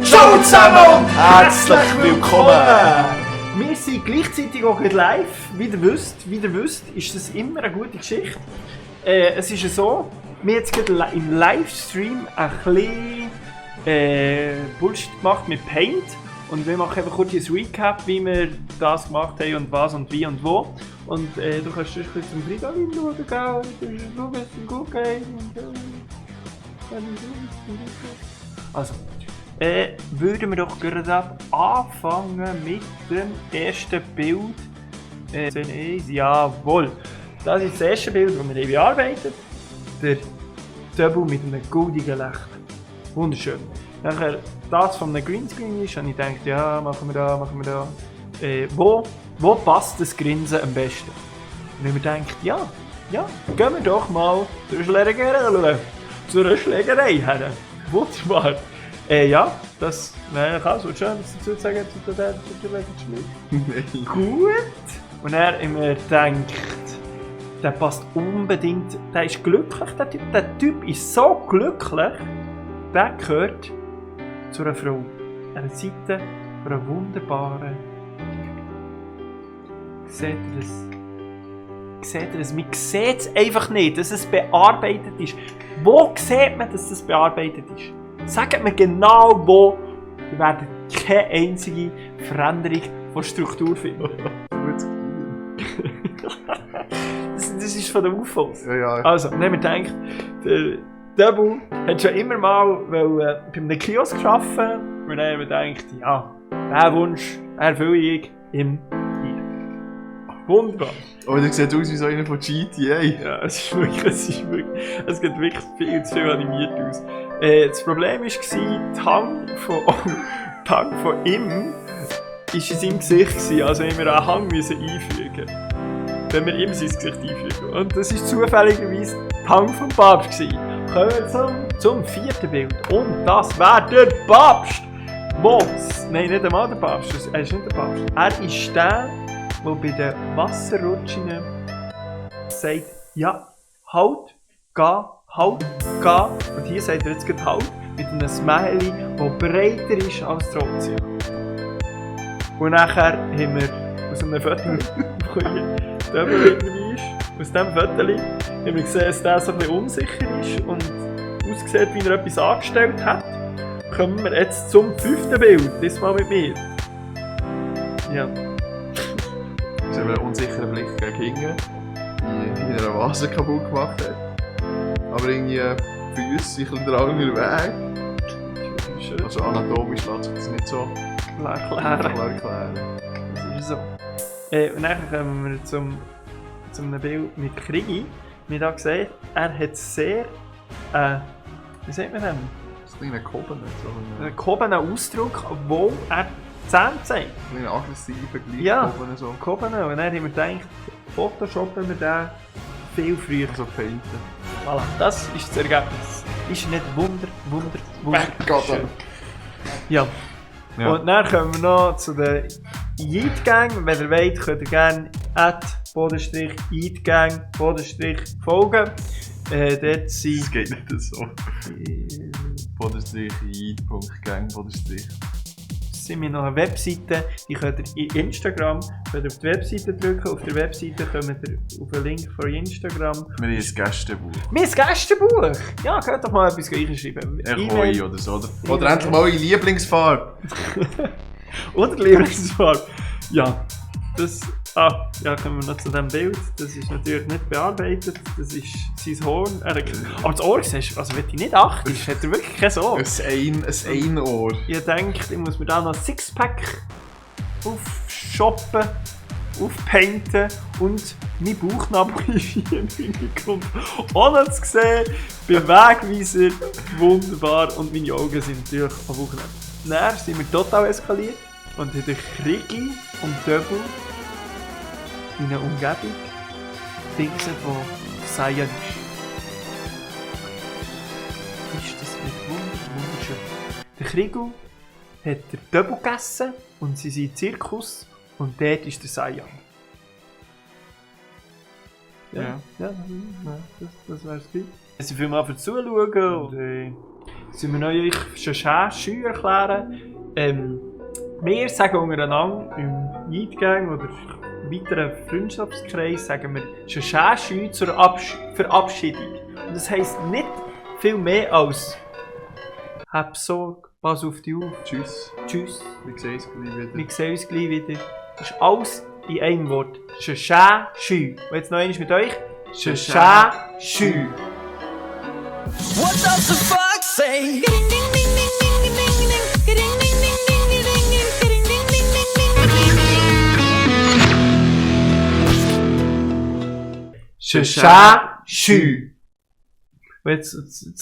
Ciao zusammen und herzlich willkommen! Wir sind gleichzeitig auch live. Wie ihr wisst, ist das immer eine gute Geschichte. Es ist ja so, wir haben jetzt gerade im Livestream ein bisschen Bullshit gemacht mit Paint. Und wir machen einfach kurz ein Recap, wie wir das gemacht haben und was und wie und wo. Und du kannst ein bisschen zum Friedhof schauen, gell? Du schauen, dass es gut geht. Also, würden wir doch gerade anfangen mit dem ersten Bild. Jawohl. Das ist das erste Bild, das wir bearbeitet haben. Der Double mit einem goldigen Lächeln. Wunderschön. Nachher, das von einem Greenscreen ist, und ich dachte, ja, machen wir da. Wo passt das Grinsen am besten? Und ich mir gedacht, ja, gehen wir doch mal zur Schlägerei her. Wunderbar. Ja, das. Nein, kannst du schon etwas dazu sagen zu der Nein. Gut. Und er immer denkt, der passt unbedingt. Der ist glücklich, der Typ. Der Typ ist so glücklich, der gehört zu einer Frau. An der Seite von einer wunderbaren. Seht ihr es? Man sieht es einfach nicht, dass es bearbeitet ist. Wo sieht man, dass es bearbeitet ist? Sagt mir genau wo. Wir werden keine einzige Veränderung von Struktur finden. das ist von den UFOs. Ja. Also, wenn man denkt, der Double hat schon immer mal bei einem Kiosk gearbeitet. Und dann haben wir gedacht, ja, diesen Wunsch erfülle ich ihm hier. Wunderbar. Oh, der sieht aus wie so einer von GTA. Ja, es geht wirklich viel zu viel animiert aus. Das Problem war, die Hang von ihm war in seinem Gesicht. Also haben wir einen Hang einfügen. Wenn wir ihm sein Gesicht einfügen. Und das war zufälligerweise der Hang vom Papst. Kommen wir zum vierten Bild. Und das wäre der Papst! Nein, nicht einmal der Papst. Er ist nicht der Papst. Er ist der bei den Wasserrutschen sagt, ja, halt, geh. Und hier sagt er jetzt gerade halt, mit einem Smiley, das breiter ist als der Ozean. Und nachher haben wir aus einem Foto, wo der dabei ist, aus diesem Foto, haben wir gesehen, dass der so ein bisschen unsicher ist und aussieht, wie er etwas angestellt hat. Kommen wir jetzt zum fünften Bild, diesmal mit mir. Ja. Sie haben einen unsicheren Blick gegen hinten, die in einer Vase kaputt gemacht hat. Aber irgendwie Füße sich ein langer Weg. Also anatomisch lässt sich das nicht so erklären. Das ist so. Und dann kommen wir zum einem Bild mit Krigi. Wie da gesehen, er hat sehr, wie sagt man das? Ein kleiner Koben. Einen gehobenen Ausdruck, wo er Zähne zeigt. Ein kleiner aggressiver Vergleich. Ja, so. Koben. Und dann haben wir gedacht, photoshoppen wir den viel früher. Also painten. Voilà, das ist das Ergebnis. Ist nicht wunderschön. Ja. Und dann kommen wir noch zu der Yeet-Gang. Wenn ihr wollt, könnt ihr gerne @_Yeet-Gang folgen. Dort sind... Das geht nicht so. _Yeet.gang sind wir noch eine Webseite, die könnt ihr in Instagram, könnt ihr auf die Webseite drücken, auf der Webseite kommt ihr auf den Link von Instagram. Wir haben ein Gästebuch. Wir haben ein Gästebuch! Ja, könnt doch mal etwas reinschreiben. Erhoi oder so. Oder endlich mal eure Lieblingsfarbe. Oder Lieblingsfarbe. Ja, das... ja, kommen wir noch zu diesem Bild. Das ist natürlich nicht bearbeitet. Das ist sein Horn. Aber das Ohr, siehst du, also wenn du nicht achtest, hat er wirklich kein Ohr. Ein Ohr. Ich denke, ich muss mir da noch ein Sixpack aufshoppen, aufpainten und mein Bauchnabel ist hier im Hintergrund. Ohne zu sehen, beim Wegweiser, wunderbar. Und meine Augen sind natürlich am Bauchnabel. Dann sind wir total eskaliert und haben durch Krigi und Double in einer Umgebung Dingsen, die Saiyan ist. Ist das nicht wunderschön? Der Krigu hat den Double gegessen und sie sind im Zirkus und dort ist der Saiyan. das wär's gut. Also viel mal für Zuschauen und sind wir noch euch schon schön erklären. Wir sagen untereinander im Eidgang oder weiteren Freundschaftskreis sagen wir schon zur Verabschiedung. Und das heisst nicht viel mehr als hab Sorge, pass auf dich auf. Tschüss. Tschüss. Wir sehen uns gleich wieder. Wir sehen uns gleich wieder. Das ist alles in einem Wort. Schü. Und jetzt noch einmal mit euch. Schü. What does the fox say? Schü. Und jetzt